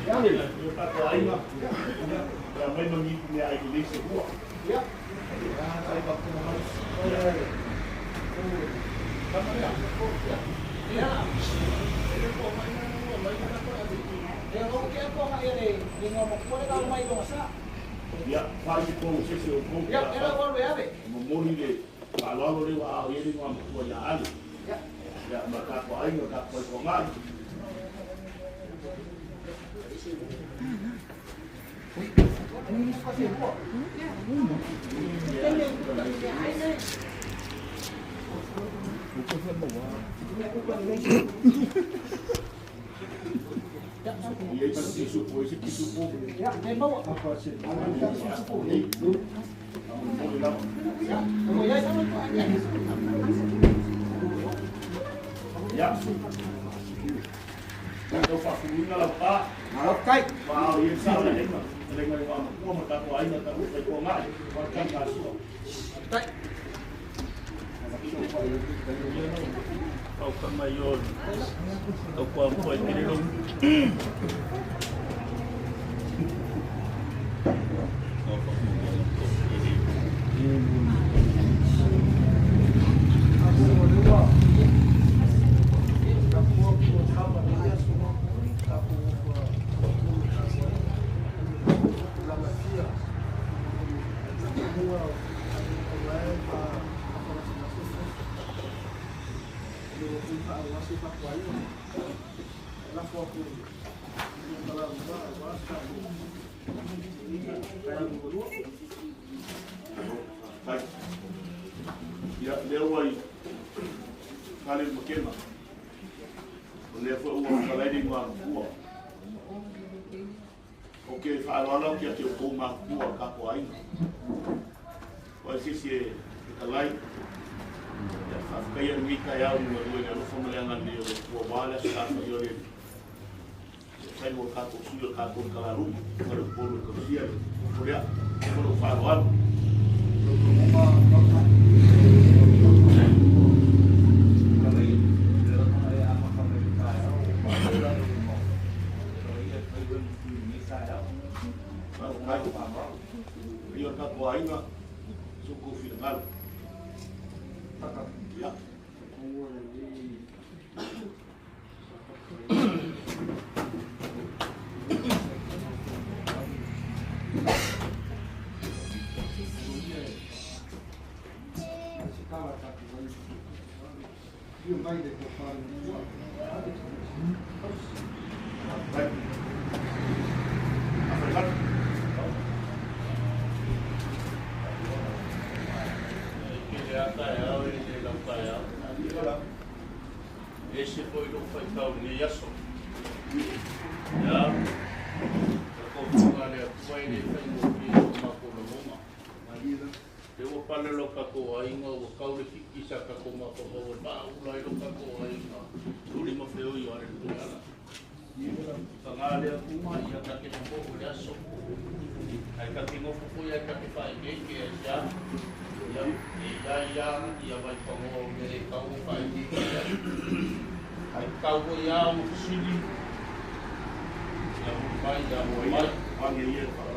O tatou aiga, ia mai ma ni mea ai lelei se hua. Ia, fai i kou se se o kou. Momoli le faaaloalo lea ua ao i ai le igoamatua ia Ale. Ia, ma tatou aiga, tatou faifogaa'i. I ai ma se pisupo, i se pisupo. Momoli lava. Ia. Tau faafuluina lau pa. Ua ao i ai le sao le aiga. Le aiga igoamatua ma tatou aiga tatou faifogaa'i. Faafetai kasua. Tau mai o tau kua mua i kere long. Faafetai. Ia, lea ua i Kale Makena. O lea foi ua fetalai le igoamatua. O ke faaaloalo atu ia te outou matutua o le tatou aiga. O ai se isi e fetalai, ia faafetaia lenei taeao i galue i le alofa ma le agalelei o le Atua aua le Aso Sa Faia o le Alii. Ia fai mo le tatou sui o le tatou talaluga, ma le Upolu e tausia le nofo lea. Ma lou faaaloalo. Faafetai. Paia o le tatou aiga, so outou finagalo. Ia. Faafetai. Afai Ke le ata e au e le lau taeao. E ese foi lou faitau i lenei aso. Ia, o le tofuga a le Atua e le faigofie i so matou lagona. Lea ua pale lo tatou aiga, ua tau le fiki sa tatou mafaufau e faaula ai lo tatou aiga, tuli ma feoi o ale le Tuiala. Paga lea kuma, ia ta te nofo o le aso. Ai ta te nofo foi ai ta te whaekeike ai se a. Ia, e ia ia, ia vai pangoa o mea e tau o whaekeike ai. Ai tau o ia o fasili. Ia muli mai, ia muli mai.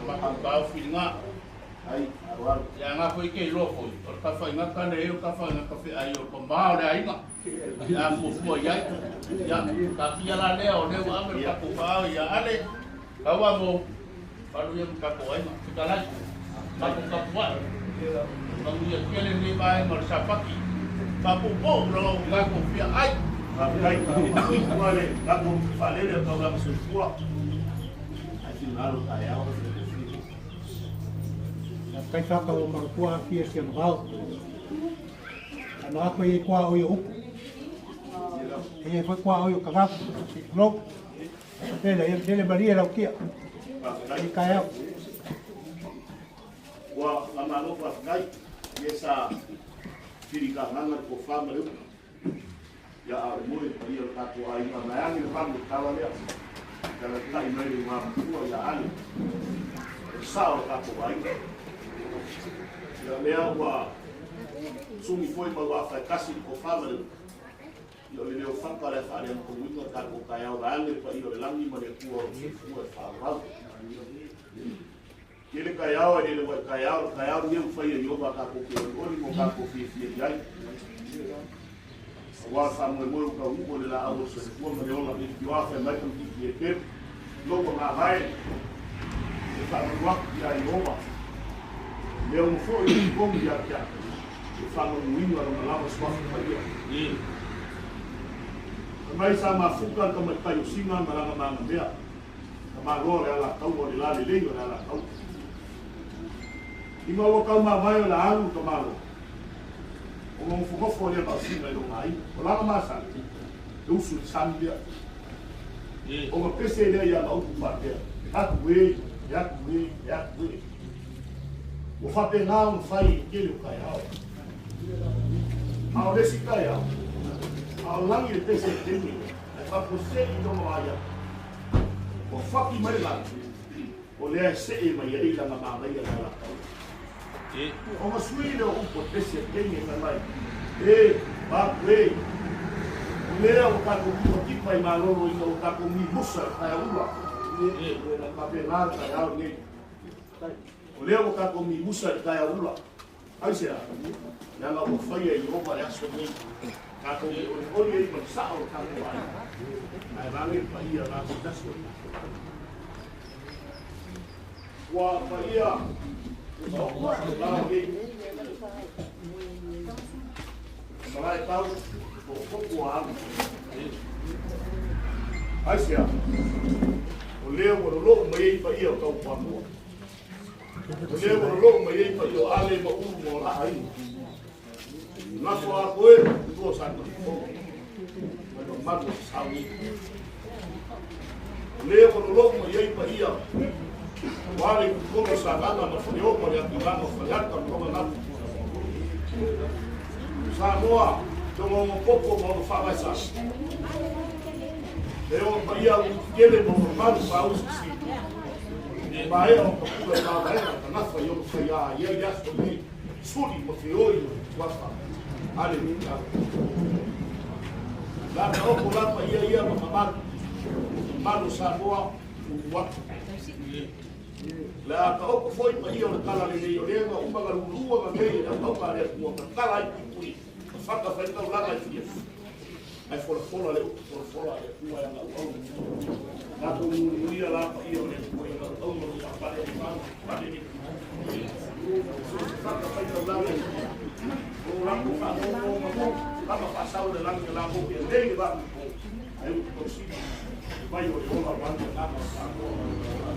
Matou tau whiringa. Ai, aloalo. Ia ngā foi ke iloa foi. O le tafaigata le o tafaigata feai o le pamā o le aiga. Ia fuafua i ai. Ia, taatia la lea o lea ua ave le tatou paao ia Ale. Kaua mo palu ia ma tatou aiga. Fetalai, matou tapuai. Manuia tele lenei vaega o le Sapati. Faapoupou lau tatou fia ai. Faafetai. Ua le tatou faalele o taulaga soifua. Ai finagalo taeao. Kai whaka o mangkua fia sia magao. Ana ako i kua o i upu. E e foi kua o i kavafu. Lo. Lele, lele maria lau kia. Faafetai. I kai au. Ua faamalo faafetai. Ia sa filikagaga le tofa ma le upu. Ia a o le moe paia o le tatou aiga vaeane le valu o le tala lea. Talatai mai le igoamatua ia Ale. O le sao o le tatou aiga. Ia lea ua sumi foi ma ua faetasi le tofa ma le upu. Ia o le leo faka o le a faaleagatauina le tatou taeao vaeane le paia o le lagi ma le Atua o lo o soifua e faaauau. Tele taeao e le leva i taeao, le taeao lenei ua faia e Ieova tatou te olioli ma o tatou fiafia i ai. Aua le faamoemoe ua taunuu o le laau o le soifua ma le ola, leitioa fai mai tamaitiiti Eperu, lou agavae e faamanu atu ia Ieova. Mea uma foi o totonu ia te au, e faamanuina lona lava suafa paia. Fai mai sa mafuta le tamaitai o Sina ma lana magamea, tamaloa o le alataua o le lalelei o le alataua. Ina ua taumavae o le a alu le tamaloa, ona nofonofo lea ma Sina i lona aiga. O lana masani, e usu i le sami lea. Ona pese lea ia Maaupu faapea, E atu e, e atu e, e atu e. Ua faapena ona fai i le tele o taeao. A o le isi taeao, a o lagi le pese i le taimi lea, ae faaposei i lona vaai atu, ua faki mai le lagi, o lea e see mai ai lana manaia i le alataua. Ona sui lea o upu a pese i le taimi e fai mai, E, Mapu e, o lea ua tatou tipatipa i malolo ina ua tatou mimusa i le taeao ula. Faapena le taeao lenei. O lea ua tatou mimusa i le taeao ula. Aisea? Leaga ua faia e Ieova le aso lenei, tatou te olioli ai ma le sao o le tatou aiga, ae vave le paia la se tasi o tatou. Ua paia ua oo lao nei. Malae tau, o popo a alu. Aisea? O lea ua lolou mai ai paia o tau pamua. O lea ua lolou mai ai paia o Ale ma Ulu ma o la aiga. Nafo a koe, tua sa mafou. Mai mamalu o sau nei. O lea ua lolou mai ai paia o Ale i totonu o Sagaga ma Faleoma le atinaga o Faleata ma lona natu. Samoa, tongongo popo ma ona faavae sasi. E o paia u tele ma ona malu faausisi. E maea o ka pule o mavaega ka nafa i ona faiā i ai aso nei, suli ma feoi o le tuafa. Aleluia. La ka oko la paia ia ma mamalu. Mamalu o Samoa, ulu atu. La ka oko foi paia o le tala lenei o lea na uma na lulua na nei e au a le Atua ka tala ai pupui ka whaka whai taulanga i whia. Ae folafola le upu folafola a le Atua e ana auauna. Tatou mulimulia la paia o le Atua i ana auauna o lo o faapale ai mana, pale nei. So se fatafaitaulaga i o latou faanono ma mo, lama faasau le lagi na latou e lei le vaa po, ae upu tausili, le vai o le ola o lagi agaga o Samoa ma lona ola.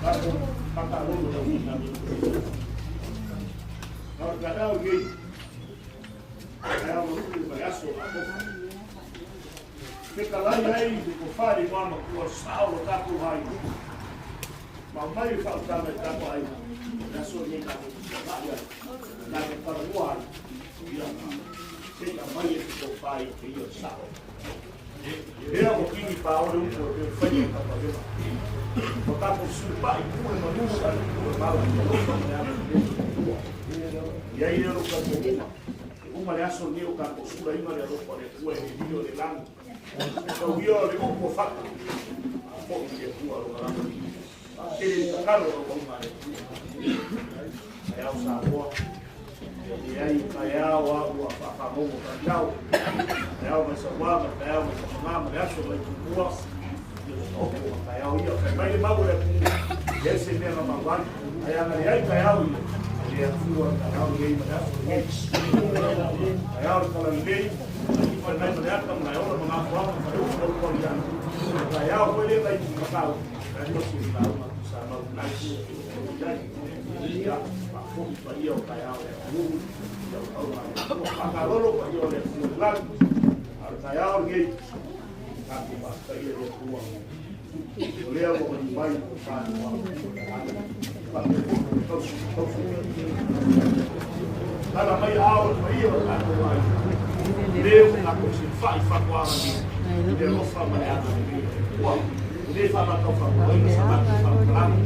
Tatou faatalono le auina. Na o le taeao lenei, taeao manuia ma le aso o Akofa. Fetalai ai le tofa i le igoamatua sao lo tatou aiga. Ma aumai le faautaga i tatou aiga, le aso lenei tatou te feagai ai, tatou talanoa ai, ia, se i aumai e te tofa i te ia sao. Lea ua kini pa ole upu e pei faia i tapavela. Ua tatou sulupai pule manu a le upu e mala i alofa ma le agalelei o le Atua. I ai lea o lou talitonuga, e uma le aso lenei o tatou sulaina le alofa o le Atua e le lio le lagi. E tau ia o le upu o fata, a foi i le Atua lona lava. Faatele le tatalo o auauna a le Atua. Taeao Samoa, e leai o taeao a ua faafagogo taeao. Taeao mai Saua ma taeao mai Samaga ma le aso mai Tumua. Ia ua taoto ma taeao ia. Fai mai le mau o le atunuu, leai se mea na mau ai. Ae ana leai taeao ia, e le afua taeao lenei ma le aso lenei. Taeao le talalelei, fai mai ma le ata ma le ola ma gafoaga ma faleupu ma upu aliali. Taeao foi lea nai matau, tasi le lauga sa mau nai e ai. Ia, faafoi paia o taeao le atunuu, ia o tauga le Atua. Faamalolo paia o le Atua i le lagi. A o le taeao lenei, tatou faafetaia le Atua. O lea ua maliu mai o Samoa. Faapea foi le tausi, tausi. Tala mai ao le paia o tatou aiga. Le ua tatou silafai fatuaga nei. I le alofa ma le agalelei o le Atua. E le faamatau faapuaina sa matou faamatalaga.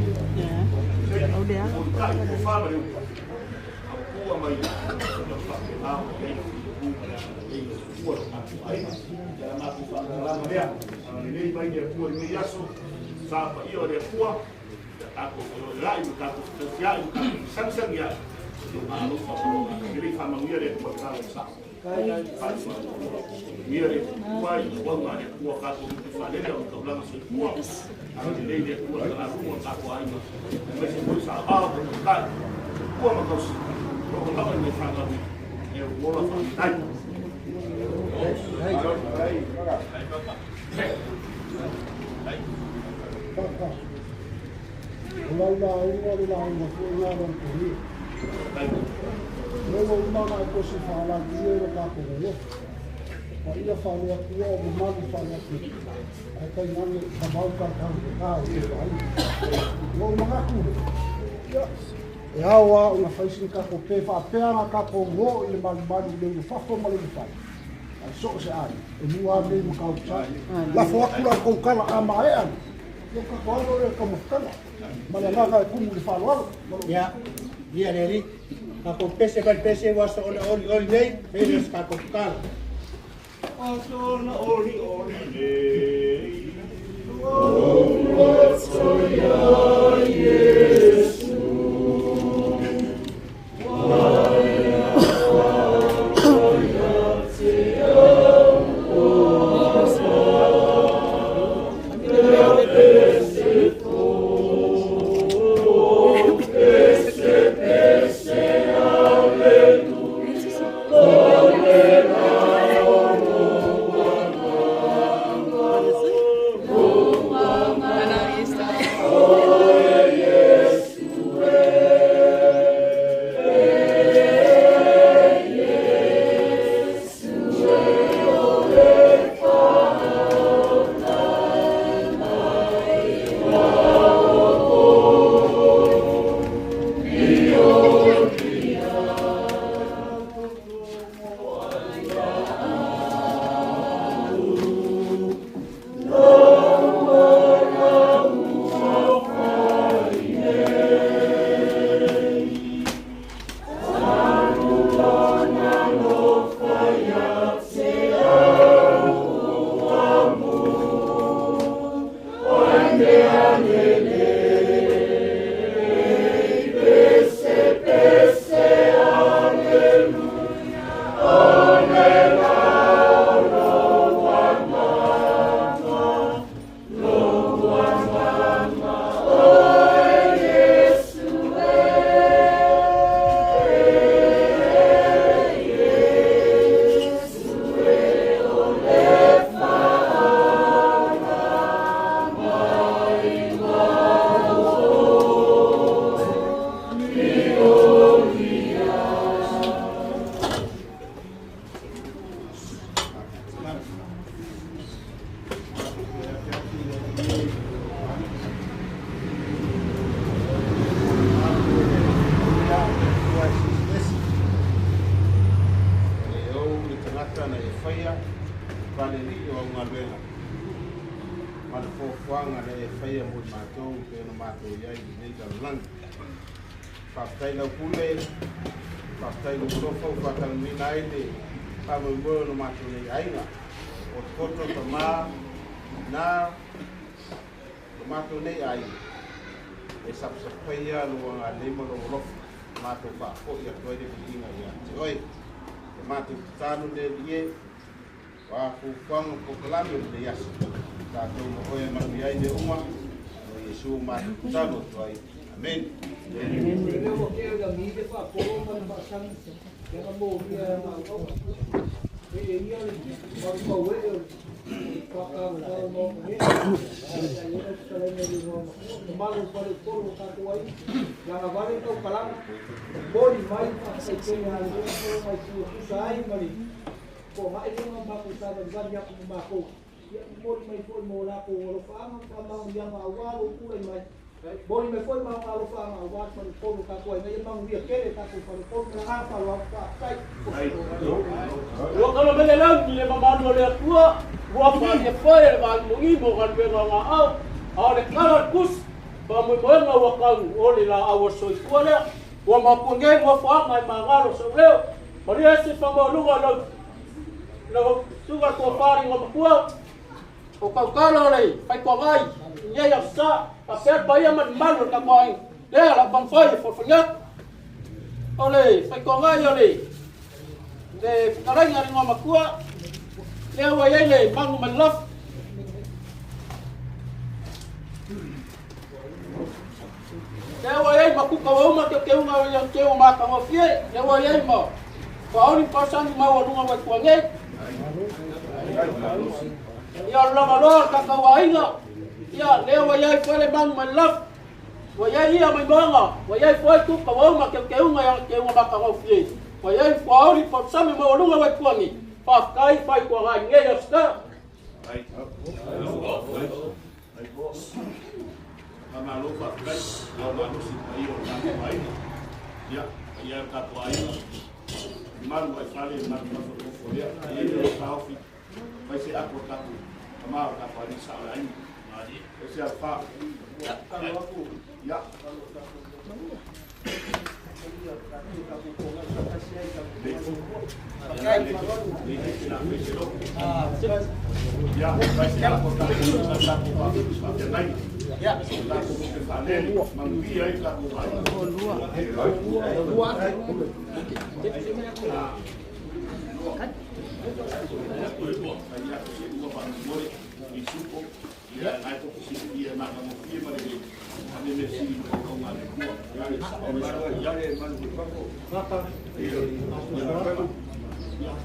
O le tai tofa ma le uta. Aupua mai ia faapena ona i ai le filemu ma le le agalelei o le Atua i lo tatou aiga. Ia la matou faamatalaga lea, agalelei mai le Atua i lenei aso, sa paia o le Atua, ia tatou feoeoeai ma tatou fetausiai ma tatou fesagisagiai i Lona alofa ma Lona agalelei. Faamanuia le Atua i le tala o le sao. Manuia le Atua i auauna a le Atua tatou lotu faalele o le taulaga soifua. Agalelei le Atua i le talaluga o le tatou aiga, aemaise foi saoao ma taitai, matua ma tausi, o lo o lava i le fanau e ola faafetai. O lau lauga le lauga foi lena a lou Tonia. O lea ua uma ona e tosi faalagi e lo tatou nonofo. Paia faale-Atua o mamalu faale-atunuu, ae tainane tamau tautaugetā o le aiga. Ua ou manatu lea, ia, e ao lava ona fai sina tatou pe faapea ona tatou o i le malumalu i le ulufafo ma le ulufale, ae so o se aiga, e mua lava nei mataupu sa. Lafo atu la outou tala a maea, ia tatou alo lea i le taumafataga ma le agaga e tumu i le faaaloalo. Ia, ia le alii, tatou pese mai le pese ua soona olioli nei, fai lea o se tatou tatalo. Soona olioli nei. E ou le tagata na e faia palelii o au galuega ma le fuafuaga na e faia mo i matou e pei ona matou i ai i lenei lalolagi. Faafetai lau pule, faafetai lou alofa ua faataunuuina ai le faamoemoe o lo matou nei aiga. O toto tama na lo matou nei aiga e sapasapaia lou agalelei ma lou alofa matou faafoi atu ai le viiga ia te oe. E matou tatalo le Alii e, o a fuafuaga ma polokalame o lenei aso, tatou ma oe e manuia ai mea uma, no Iesu matou tatalo atu ai. Amene. Ua kala mai le lagi le mamalu o le Atua, ua faia foi e le vaimogimo galuega o gaau, a o le kala o le tusi, faamoemoega ua tau o le laau o le soifua lea. Ua mapuage nofoaga e magalo sou leo, malia ese faamaualuga o lau Lau suga tofa le matua o kaukalo le faitoagai i nei sa faapea le paia ma le mamalu o le tatou aiga lea la taumafai e folifolia atu. O le faitoagai o le fetalaiga a le igoamatua lea ua i ai le manu ma le lafu. Lea ua i ai ma kuka ua uma teuteuga o ia teu o matagofie. Lea ua i ai ma faaoli ma pausani maualuga ua i tua nei. Ia o le lavaloa o le tatou aiga. Ia lea ua i ai foi le manu ma le lafu. Ua i ai ia maimoaga, ua i ai foi kuka ua uma teuteuga i ana teuga matagofie. Ua i ai fuaoli pausami maualuga ua i tua nei. Faafetai faitoagai nei aso sa. Faamalo faafetai lau malosi paia o le tatou aiga. Ia, paia e o le tatou aiga, malu ai fale, malu nofonofo lea. E i ai le taofi, fai se ato a tatou tama o tatou aiga sao le aiga. E se alfa. Ia.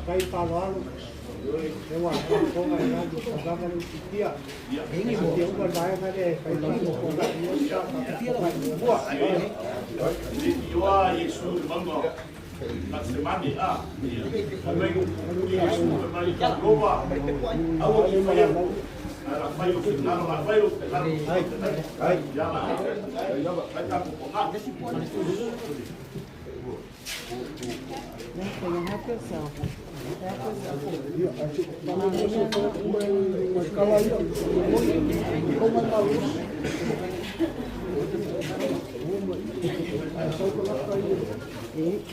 Kai faaaloalo e ua faafofoga i lau tausaga le utitia. Ia uma le vaega lea e fai mai o mai muamua. Ioa Iesu le mauga Gatsemane a fai mai Iesu fai mai lova aua ki fai atu ae la fai lou finagalo la fai lou finagalo ia la fai tatou poga.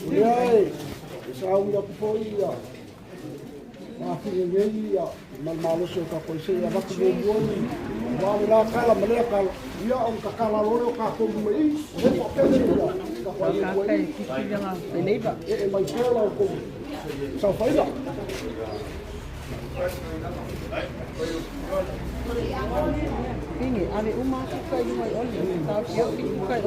Lea e sauni atu foi ia mafine nei ia ma le malosi o tatou se i avatu muamua ni aua le la kala ma lea kala ia ona tatala loa lea o tatou luma i i o lea toatele ia tatou aiga tua i i ee mai pea la outou saofaiga. Pine, ave uma atu kai lunga i oli. Tau i kai o.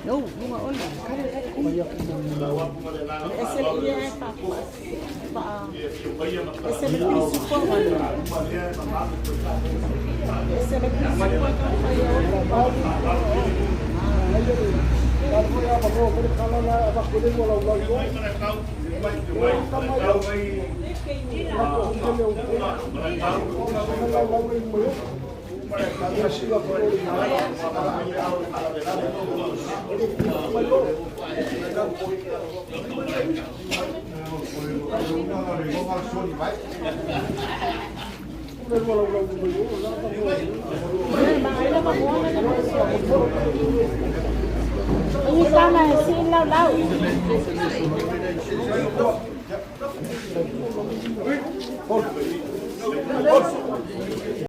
No, lunga oli. Kare kare. Ese le ia e pa pa. Ese le principal wala. Ese le principal ka fai o. Utama sin lau lau.